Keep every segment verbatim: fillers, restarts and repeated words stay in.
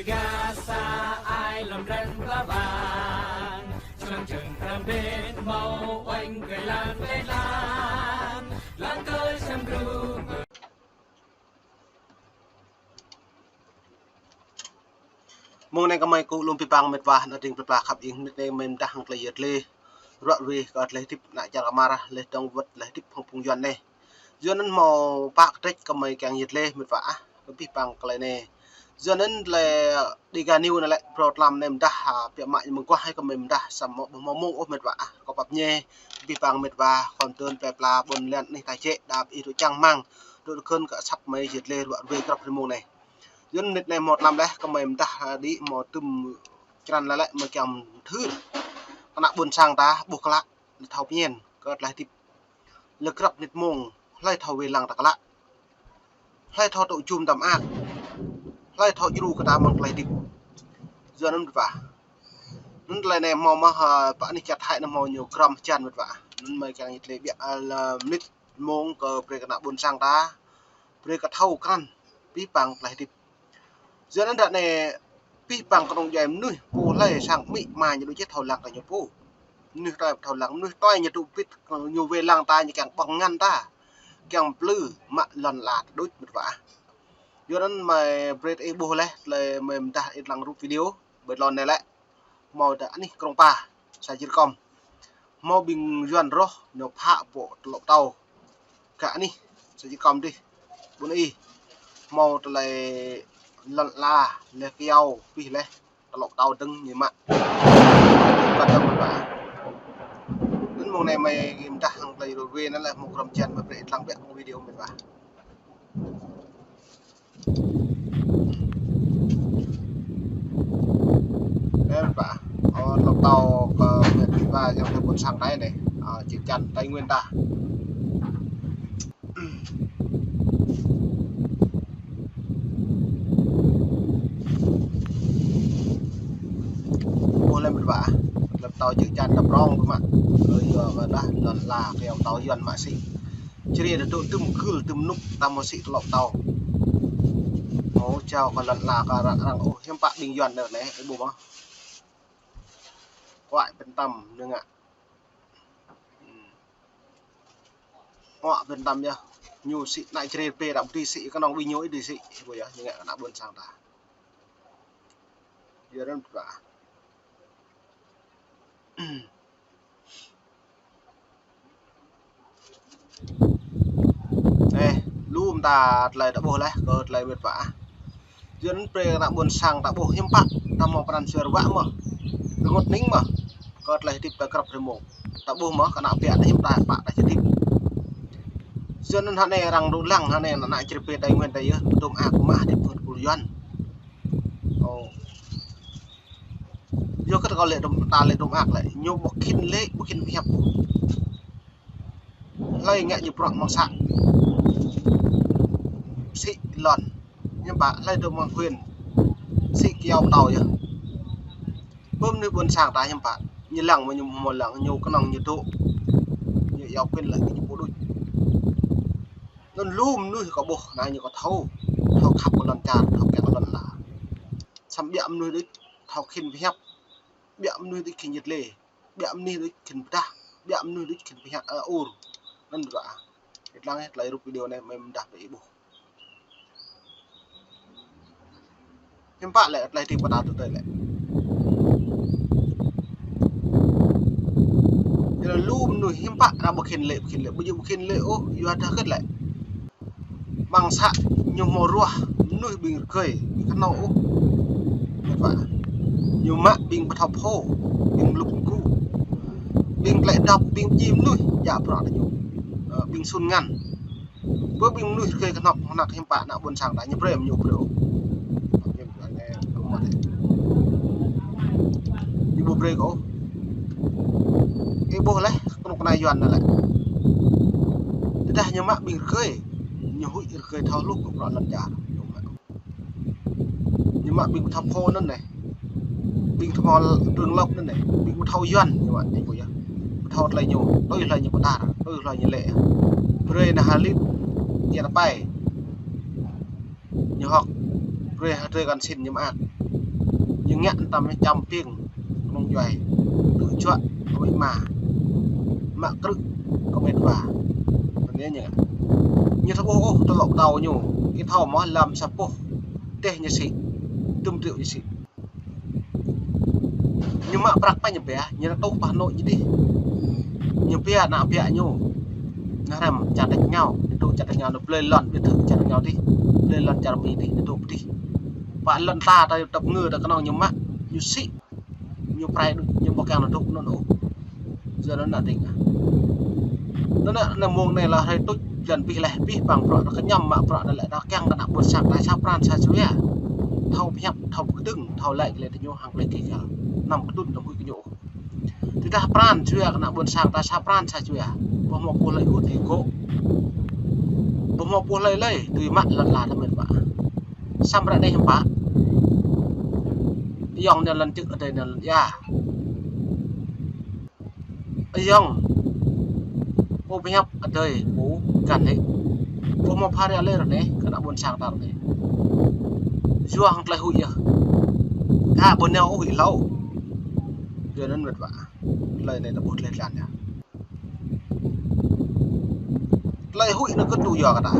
Gah sa ai lŏm ran pla bang, čơlăng čơng pram bet hmâo oanh kơ lăng tê lăng, lăng kơ čăm gru. Mông anai gơmơi kơ lŏm pơpăng mĕt wa, ană tring pơpla khăp ing, mĕt anai gơmơi mdah hăng tơlơi yơh tơlơi ruă ruê kơ tơlơi hơdip ană čar Kmar, lĕ dŏng wơ̆t tơlơi hơdip hăng phung Yuan anai. Yua anŭn hmâo pă kơtrĕč gơmơi kiăng yơh tơlơi mĕt wa ah, kơ pơpăng tơlơi anai. Yua anŭn tơlơi Dega News anai lĕ, phrâo tlam anai mdah, ha, biă mă ñu mơguah hai gơmơi mdah, samơ̆ ƀu hmâo mông ôh mĕt wa ah, kơ pap ñe, pơpăng mĕt wa, khŏm tơ̆n pơpla ƀôn lan anih ta jĕ, đa ih tŭ čang rơmang, tŭ tơkơn kơ asăp gơmơi yơh tơlơi ruă ruê grăp rơmông anai. Yua anŭn mĕt anai hmâo tlam leh, gơmơi mdah, ha, đĭ hmâo tŭm črăn leh lĕ, gơmơi kiăng mthưr. Kơ ană ƀôn sang ta, ƀuh klă, lĕ thâo pơñen, kơ tơlơi hơdip. Lĕ grăp mơnit mông, hlơi thâo wai lăng ta klă. Hlơi thâo tŭ jum ta mơak. Hlơi thâo djru kơ ta mơ̆ng tơlơi hơdip. Yua anŭn mĕt wa. Anŭn tơlơi anai hmâo mơ̆, ha, pă anih čar Thái anai hmâo ñu grăm hơjan mĕt wa. Anŭn gơmơi kiăng yơh tơlơi biă, a, lĕ mơnit mông kơ brơi kơ ană ƀôn sang ta. Brơi kơ thâo krăn, pơpăng tơlơi hơdip. Yua anŭn ră anai pơpăng kơnơ̆ng djuai mơnuih pô hlơi sang amĭ ama ñu đôč ih thâo lăng kơ ñu pô. Mơnuih tuai thâo lăng, mơnuih tuai ñu tŭ bit, ñu wai lăng ta, ñu kiăng ƀơ̆ng ngăn ta. Kiăng plư mă lŏn ala ta đôč mĕt wa ah. Yua anŭn gơmơi brơi ih ƀuh leh, tơlơi gơmơi mdah ih lăng rup video, ƀơi lŏn anai lĕ. Hmâo ta anih Krông Pa, sa jir kŏm. Hmâo ƀing Yuan rŏh, ñu phă pô tơlŏ pơtâo. Kơ anih, sa jir kŏm dih. Ƀun i. Hmâo tơlơi lŏn ala, leh kyâo, pih leh. Tơlŏ pơtâo dơ̆ng ñu mă. Kơ dơ̆ng mơ̆n wa. Anŭn mông anai gơmơi mdah hăng tơlơi ruă ruê anŭn lĕ hmâo grăm hơjan gơmơi brơi ih lăng biă mông video mĕt wa. Ơ, mĕt wa. Ơ, tơlŏ pơtâo kơ mĕt wa yang tơ ƀôn sang Thái anai. Ơ, čư̆ čan Tây Nguyên ta. Ƀuh leh mĕt wa. Tơlŏ pơtâo čư̆ čan ta prong tơ mă. Ơ, yua kơ dah lŏn ala kyâo pơtâo Yuan mă sĭ. Čơrê ta tŭ tŭm gưl tŭm nuk ta mơ̆ sĭ tơlŏ pơtâo. Ơ, jao kơ lŏn ala kơ arăng arăng ôh, hiư̆m pă ƀing Yuan anai, ih ƀuh mơ̆. Kuai pơtăm ñu ngă. Kuai pơtăm yơh. Ñu sĭ anai čơrê pê răm tui sĭ kơnơ̆ng ƀing ñu ih tui sĭ. Ih ƀuh yơh, ñu ngă kơ ană ƀôn sang ta. Yua anŭn mĕt wa. Ơ, lŏm ta tơlơi ta ƀuh leh, kơ tơlơi mĕt wa ah. Yua anŭn brơi kơ ană ƀôn sang ta ƀuh hiư̆m pă, ta hmâo pran jua ruă mơ̆. Rơngot hning mơ̆. Kơ tơlơi hơdip ta grăp rơmông. Ta ƀuh mơ̆, kơ ană biă ta hiư̆m ta pă ta hơdip. Yua anŭn hơnai arăng rŭ lăng, hơnai ană čơrê pê Tây Nguyên ta yơh, tŭm ak mă hơdip phŭt kul Yuan. Ơ. Yua kơ ta kơ lĕ tŭm, ta lĕ tŭm ak lĕ. Ñu ƀu khĭn lĕ, ƀu khĭn pơhiăp. Hlơi ngă ñu prŏng mơ̆ng să. Sĭ lŏn. Hiư̆m pă, hlơi dŏ mơ̆ng huyện. Sĭ kyâo pơtâo yơh. Ƀơi mơnuih ƀôn sang ta hiư̆m pă. Ñu lăng mơ̆ ñu hmâo lăng, ñu kơnơ̆ng ñu dŏ. Ñu yua khĭn lĕ ñu pô đôč. Anŭn lu mơnuih kơ ƀuh, anai ñu kơ thâo. Thâo khăp kơ lŏn čar, thâo kiăng kơ lŏn ala. Samơ̆ biă mơnuih đôč, thâo khĭn pơhiăp. Biă mơnuih đôč khĭn yơh tơlơi. Biă mơnuih đôč khĭn pơdah, biă mơnuih đôč khĭn pơhiăp, ơ, ur. Anŭn mĕt wa. Ih lăng ih tơlơi rup video anai gơmơi mdah brơi ih ƀuh. Hiư̆m pă lĕ tơlơi hơdip kơ ta tui tui lĕ. Yua anŭn lu mơnuih hiư̆m pă ta ƀu khĭn lĕ, ƀu khĭn lĕ, ƀu djơ̆ ƀu khĭn lĕ ôh, yua dah hơget lĕ. Ƀăng să ñu hmâo ruah, mơnuih ƀing rơgơi, ƀing kơnâo ôh. Mĕt wa. Ñu mă ƀing ƀu thâo pô, ƀing mlŭk mgu. Ƀing klĕ dŏp, ƀing pơjing mơnuih, djă bruă kơ ñu. Ơ, ƀing sun ngăn. Ƀơi ƀing mơnuih rơgơi kơnŏk, kơnŏk hiư̆m pă ană ƀôn sang ta ñu brơi, ñu brơi ôh. Ñu ƀu brơi kơ ôh. Ih ƀuh leh, kơnuk kơna Yuan anai lĕ. Tơdah ñu mă ƀing rơgơi, ñu huĭ rơgơi thâo hluh kơ bruă lŏn čar. Ñu mă ƀing ƀu thâo pô anŭn anai. Ƀing thâo mơ̆ trưng lŏk anŭn anai. Ƀing ƀu thâo Yuan, ñu mă, ih ƀuh yơh. Ƀu thâo tơlơi ñu, tui hlơi ñu pơđar, tui hlơi ñu lĕ. Brơi ană hơlip, ñu tơpai. Ñu hŏk. Brơi hơdrơi kăn sĭn ñu mơak. Ñu ngă tăm čăm piêng kơnung djuai. Tŭ juă kơ amĭ ama. Mă krư̆ kơ met wa. Anai ñu ngă. Ñu thâo ƀuh ôh tơlŏ pơtao ñu. Ih thâo mơ̆ lăm sa boh dêh ñu sĭ. Dŭm triệu ñu sĭ. Ñu mă prăk pă ñu pia, ñu nao tuh pơ Hà Nội ñu dih. Ñu pia ană pia ñu. Nao hrăm čar tač rơngiao, ñu dŏ čar tač rơngiao, ñu blơi lŏn, ƀiă thâo čar rơngiao dih. Blơi lŏn čar Mi dih, ñu dŏ pơ dih. Pă lŏn ta ta tăp ngư ta kơnơ̆ng ñu mă, ñu sĭ. Ñu prai đôč, ñu ƀu kiăng nao dŏ anŭn ôh. Yua anŭn ană ding ah. Anŭn ană, ană mơ̆ng anai lah hrơi tuč, jăn pih leh pih păng bruă ta kơñăm mă bruă ta lĕ ta kiăng kơ ană ƀôn sang ta sa pran sa jua. Thâo pơhiăp, thâo pơkơdơ̆ng, thâo laĭ kơ lĕ tơ ñu hăng lĕ kơ găl. Anăm kơtŭn anăm huĭ kơ ñu. Tơdah pran jua kơ ană ƀôn sang ta sa pran sa jua. Ƀu hmâo pô hlơi ôh tui gŏ. Ƀu hmâo pô hlơi hlơi tui mă lŏn la ta mĕt wa. Samơ̆ ră anai hiư̆m pă. Ayŏng anai lŏn čư̆ adơi anai lŏn ia. Ayŏng. Pô pơhiăp adơi pô găn hĭ. Pô hmâo phara lĕ ră anai kơ ană ƀôn sang ta ră anai. Yua hăng tơlơi huĭ yơh. Dah ƀu nao ôh huĭ hlâo. Yua anŭn mĕt wa. Tơlơi anai ta ƀuh tơlơi tlan yơh. Tơlơi huĭ anŭn kơ tŭ yua kơ ta.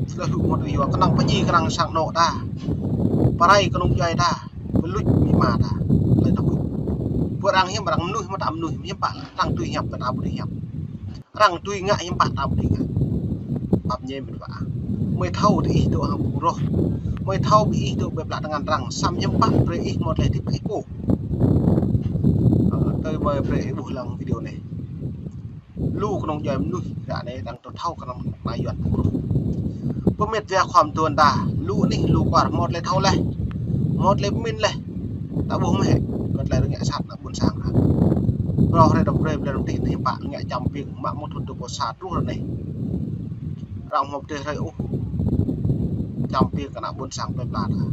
Tơlơi huĭ mơ̆ tŭ yua kơnơ̆ng pơdjai kơnơ̆ng sang anŏ ta. Pơrai kơnung djuai ta. Pơluč amĭ ama ta. Tơlơi ta huĭ. Ƀu arăng hiam arăng mơnuih mơ̆ ta mơnuih hiam pă arăng tui hiăp kơ ta ƀu tui hiăp. Arăng tui ngă hiư̆m pă ta ƀu tui ngă. Pap ñe mĕt wa. Mơi thâo tơ ih dŏ hăng phung roh. Mơi thâo ƀing ih dŏ ƀơi pla tơngan arăng. Samơ̆ hiư̆m pă brơi ih mơ̆ tơlơi hơdip ih pô. Ơ, tơl mơi brơi ih ƀuh lăng video anai. Lu kơnung djuai mơnuih ră anai arăng tơ thâo kơnơ̆ng ană Yuan phung roh. Pơmĕt wa khŏm tuan ta. Lu anih lu kwar mơ̆ tơlơi thâo leh. Mơ̆ tơlơi pơmĭn leh. Ta ƀuh mơ̆ hĕ, kơ tơlơi rơngiă sat ană ƀôn sang hă. Phrâo hrơi dŏ brơi, brơi rơ̆ng tih anai hiư̆m pă ngă čăm piêng, mă mŭt hŭn tơ pô sa truh ră anai. Arăng hmâo pơdơi hrơi ôh. Čăm piêng kơ ană ƀôn sang plơi pla ta.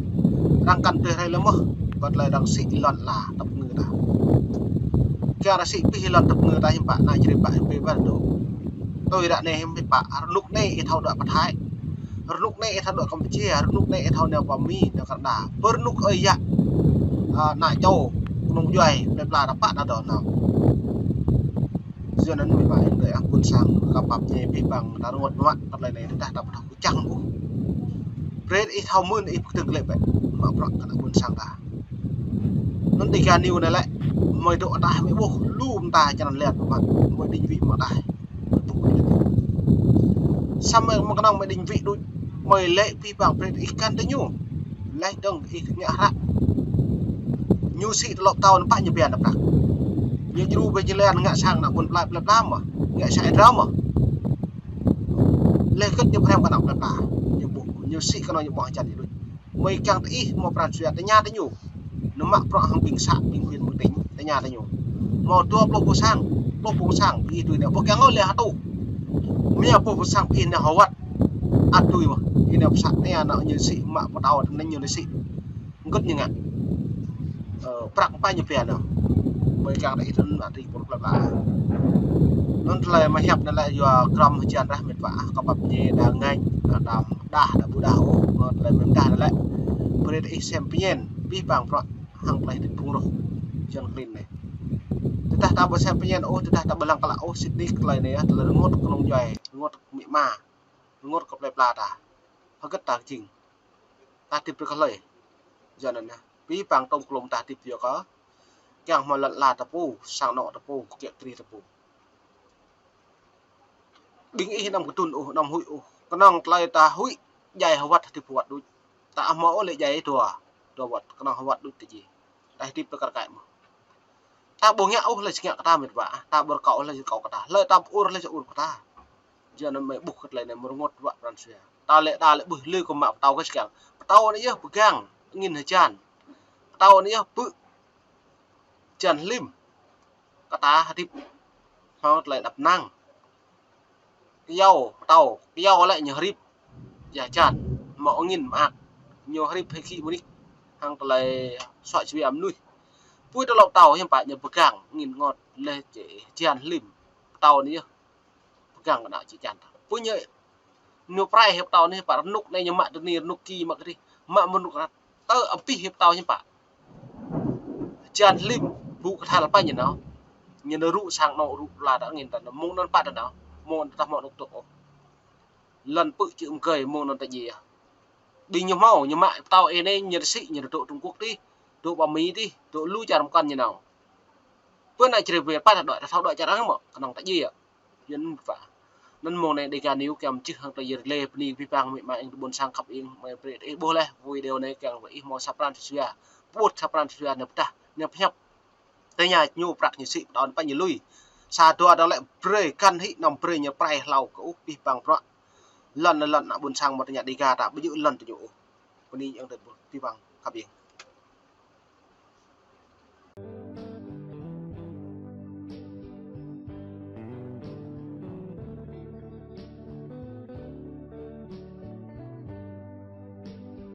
Arăng kăn pơdơi hrơi lơ mơ̆, kơ tơlơi arăng sĭ lŏn la tăp ngư ta. Kiăng arăng sĭ pih lŏn tăp ngư ta hiư̆m pă ană čơrĭ pă hiư̆m pă ƀar dŏ. Tui ră anai hiư̆m pă, rơnŭk anai ih thâo dŏ pơ Thái. Rơnŭk anai ih thâo dŏ Kampuchia, rơnŭk anai ih thâo nao pơ Mi, nao Canada. Pơ rơnŭk ơi yă, a, ană čô, kơnung djuai, plơi pla ta pă ta dŏ nao. Yua anŭn mơi mă ih tơ ah ƀôn sang, kơ pap ñe pih păng, ta rơngot mă, kơ tơlơi anai, tơdah ta ƀu thâo kơčăng ôh. Brơi ih thâo mưn, ih pơkơdơ̆ng glaĭ bĕ, mă bruă kơ ană ƀôn sang ta. Anŭn Dega News anai lĕ, mơi dŏ ataih mơi ƀuh, lu mơta čơnăn lĕ mă, mơi đing wĭ mă ataih. Samơ̆ mơ̆ng kơnơ̆ng mơi đing wĭ đôč, mơi lĕ pih păng brơi ih kăn tơ ñu. Leh dơ̆ng ih ngă hră. Ñu sĭ tơlŏ pơtao anŭn pă ñu pia ană prăk. Ñu djru ƀơi jơlan ngă sang ană ƀôn plơi plơi pla mơ̆, ngă sa ih drao mơ̆. Leh kơ̆t ñu pơhrăm kơ ană plơi pla. Ñu ƀuh, ñu sĭ kơnơ̆ng ñu ƀuh hơjăn ñu đôč. Mơi kiăng tơ ih hmâo pran jua tơña tơ ñu. Nao mă bruă hăng ƀing să, ƀing huyện, ƀing tỉnh, tơña tơ ñu. Hmâo dua pluh pô sang, pluh pô sang, ƀing ih tui nao, ƀu kiăng ôh lĕ hơtuh. Mia pluh pô sang, ƀing ih nao hơwăt. Ăt tui mơ̆, ih nao pơsat nao, nao ñu sĭ mă pơtao, tơ anai ñu nao sĭ. Ngơ̆t ñu ngă. Ơ, prăk pă ñu pia nao. Mơi kiăng tơ ih tơ anai tui pô plơi pla. Anŭn tơlơi mơi hiăp anai lĕ yua krăm hơjăn rah mĕt wa, kơ pap ñe đa ngañ, đa đam, đah, đa ƀu đah ôh, anŭn tơlơi mơi mơdah anai lĕ. Brơi ih sem pơñen, pih păng bruă, hăng tơlơi hơdip phung roh. Jăn klin anai. Tơdah ta ƀu sem pơñen ôh, tơdah ta ƀu lăng klă ôh, sĭt nik tơlơi anai, tơlơi rơngot kơnung djuai, rơngot amĭ ama, rơngot kơ plơi pla ta. Hơget ta jing. Ta hơdip brơi kơ hlơi. Yua anŭn yơh. Pih păng tŏng klôm ta hơdip yua kơ. Kiăng hmâo lŏn la ta pô, sang anŏ ta pô, kiă kriê ta pô. Ƀing ih anăm kơtŭn ôh, anăm huĭ ôh. Kơnơ̆ng tơlơi ta huĭ, djai hơwăt hơdip hơwăt đôč. Ta hmâo ôh lĕ djai dua, dua wăt, kơnơ̆ng hơwăt đôč tơ jih. Ta hơdip tơ kar kaĭ mơ̆. Ta ƀu ngă ôh lĕ sĭ ngă kơ ta mĕt wa, ta ƀu rơkâo ôh lĕ sĭ rơkâo kơ ta. Hlơi ta ƀu ur lĕ sĭ ur kơ ta. Yua anŭn mơi ƀuh kơ tơlơi anai mơ̆ rơngot wa pran jua. Ta lĕ, ta lĕ ƀuh lĕ kơ mă pơtao kơ sĭ kiăng. Pơtao anai yơh pơgang, angĭn hơjan. Pơtao anai yơh pư̆ hơjan hlim. Kơ ta hơdip hmâo tơlơi đăp năng. Kyâo, pơtâo, kyâo lĕ ñu hrip. Yua hơjan, hmâo angĭn mơak. Ñu hrip hĭ kĭ mơnik. Hăng tơlơi suă jua mơnuih. Pui tơlŏ pơtâo hiư̆m pă ñu pơgang, angĭn ngot lĕ či hơjan hlim. Pơtâo anai yơh. Pơgang kơ ană či hơjan ta. Pui ñu, ñu prai hĭ pơtâo anai pă rơnŭk anai ñu mă tơ anai rơnŭk ki mă kơ dih. Mă mơnŭk tơ abih hiăp tao ñu pă. Jan hlim ƀu kơthal pă ñu nao. Ñu nao rŭ sang anŏ rŭ la ta ngin ta mơ̆ng anŭn pă ta nao. Mơ̆ng anŭn ta hmâo anŏ tŏk ôh. Lŏn pư̆ čư̆ mơgơi mơ̆ng anŭn ta djai. Ƀing ñu hmâo, ñu mă pơtao ih anai, ñu rơsĭ, ñu dŏ Trung Quốc tih, dŏ ƀă Mi tih, dŏ lu čar mơkăn ñu nao. Pơ anai črê bê pă ta đuaĭ, ta thâo đuaĭ čar arăng mơ̆, kơnơ̆ng ta djai. Yua anŭn pă. Anŭn mơ̆ng anai Dega News kiăng mơčih hăng tơlơi yơr lĕ bơni abih bang amĭ ama ƀôn sang khăp iêng, mơi brơi ih ƀuh laih video anai kiăng ih hmâo sa pran sua. Pơƀut sa pran sua anai pơdah, anai pơhiăp. Tơña ñu prăk ñu sĭ pơđon pă ñu lui. Sa dua dong lĕ brơi kăn hĭ năm brơi ñu prai hlâo kơ ôh abih bang bruă. Lŏn lŏn ană ƀôn sang mơ̆ tơña Dega ta ƀu djơ̆ lŏn tơñu ôh. Bơni yang tơ abih bang khăp iêng.